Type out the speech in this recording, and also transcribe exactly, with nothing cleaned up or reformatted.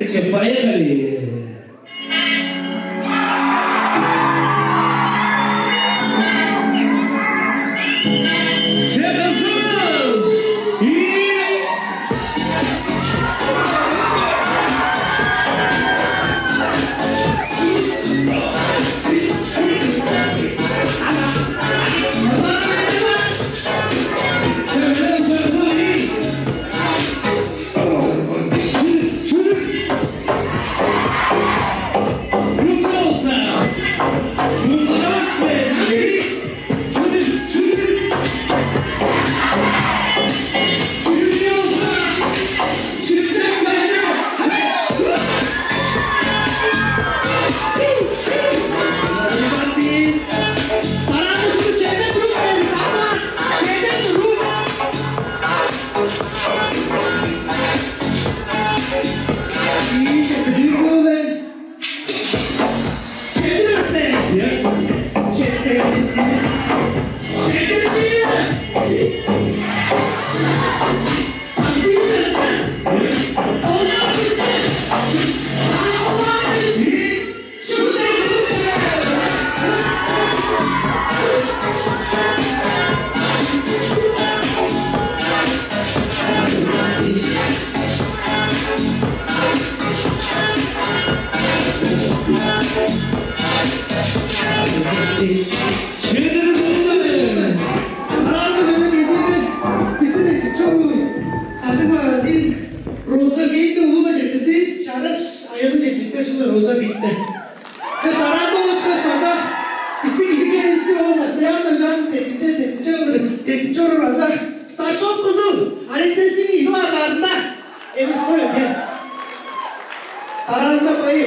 Поехали! Чедир Тараазы, бистиң кезээде, бистиң чогу садыг магазин «Роза» бейт улуг-ла четтирдивис, чараш аялы чечектер чүгле «Роза» бейт-те. Беш Тараазы болушкаш база бистиң кидикеривисти ол постоянно чан теттинче, теттинче кылдыр, теттинче чоруур база старшов кызыл Алексейскийниң ийи дугаар каадында. Эмес, кой, кел. Тараазында байы,